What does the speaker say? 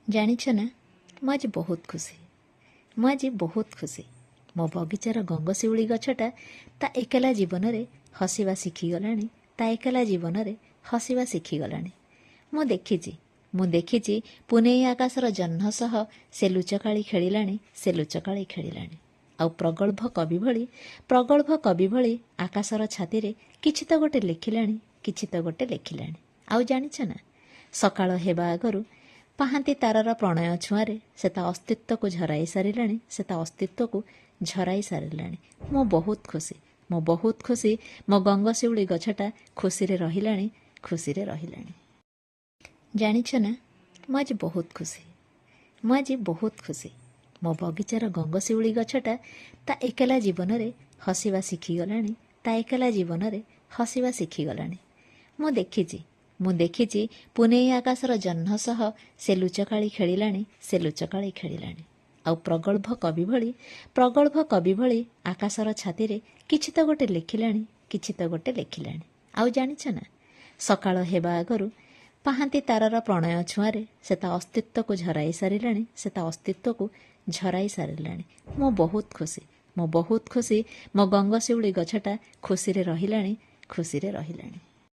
ଜାଣିଛ ନା, ମୁଁ ଆଜି ବହୁତ ଖୁସି। ମୁଁ ଆଜି ବହୁତ ଖୁସି। ମୋ ବଗିଚାର ଗଙ୍ଗଶିଉଳି ଗଛଟା ତା ଏକଲା ଜୀବନରେ ହସିବା ଶିଖିଗଲାଣି, ତା ଏକଲା ଜୀବନରେ ହସିବା ଶିଖିଗଲାଣି। ମୁଁ ଦେଖିଛି, ମୁଁ ଦେଖିଛି, ପୁନେଇ ଆକାଶର ଜହ୍ନ ସହ ସେ ଲୁଚକାଳି ଖେଳିଲାଣି, ସେ ଲୁଚକାଳି ଖେଳିଲାଣି। ଆଉ ପ୍ରଗଳ୍ଭ କବି ଭଳି, ପ୍ରଗଳ୍ଭ କବି ଭଳି ଆକାଶର ଛାତିରେ କିଛି ତ ଗୋଟେ ଲେଖିଲାଣି, କିଛି ତ ଗୋଟେ ଲେଖିଲାଣି। ଆଉ ଜାଣିଛ ନା, ସକାଳ ହେବା ଆଗରୁ ପାହାନ୍ତି ତାରର ପ୍ରଣୟ ଛୁଆଁରେ ସେ ତା ଅସ୍ତିତ୍ୱକୁ ଝରାଇ ସାରିଲାଣି, ସେ ତା ଅସ୍ତିତ୍ୱକୁ ଝରାଇ ସାରିଲାଣି। ମୁଁ ବହୁତ ଖୁସି, ମୁଁ ବହୁତ ଖୁସି। ମୋ ଗଙ୍ଗଶିଉଳି ଗଛଟା ଖୁସିରେ ରହିଲାଣି, ଖୁସିରେ ରହିଲାଣି। ଜାଣିଛ ନା, ମୁଁ ଆଜି ବହୁତ ଖୁସି। ମୁଁ ଆଜି ବହୁତ ଖୁସି। ମୋ ବଗିଚାର ଗଙ୍ଗଶିଉଳି ଗଛଟା ତା ଏକଲା ଜୀବନରେ ହସିବା ଶିଖିଗଲାଣି, ତା ଏକଲା ଜୀବନରେ ହସିବା ଶିଖିଗଲାଣି। ମୁଁ ଦେଖିଛି, ମୁଁ ଦେଖିଛି, ପୁନେଇ ଆକାଶର ଜହ୍ନ ସହ ସେ ଲୁଚକାଳି ଖେଳିଲାଣି, ସେ ଲୁଚକାଳି ଖେଳିଲାଣି। ଆଉ ପ୍ରଗଳ୍ଭ କବି ଭଳି, ପ୍ରଗଳ୍ଭ କବି ଭଳି ଆକାଶର ଛାତିରେ କିଛି ତ ଗୋଟେ ଲେଖିଲାଣି, କିଛି ତ ଗୋଟେ ଲେଖିଲାଣି। ଆଉ ଜାଣିଛ ନା, ସକାଳ ହେବା ଆଗରୁ ପାହାନ୍ତି ତାରର ପ୍ରଣୟ ଛୁଆଁରେ ସେ ତା ଅସ୍ତିତ୍ୱକୁ ଝରାଇ ସାରିଲାଣି, ସେ ତା ଅସ୍ତିତ୍ୱକୁ ଝରାଇ ସାରିଲାଣି। ମୁଁ ବହୁତ ଖୁସି, ମୁଁ ବହୁତ ଖୁସି। ମୋ ଗଙ୍ଗଶିଉଳି ଗଛଟା ଖୁସିରେ ରହିଲାଣି, ଖୁସିରେ ରହିଲାଣି।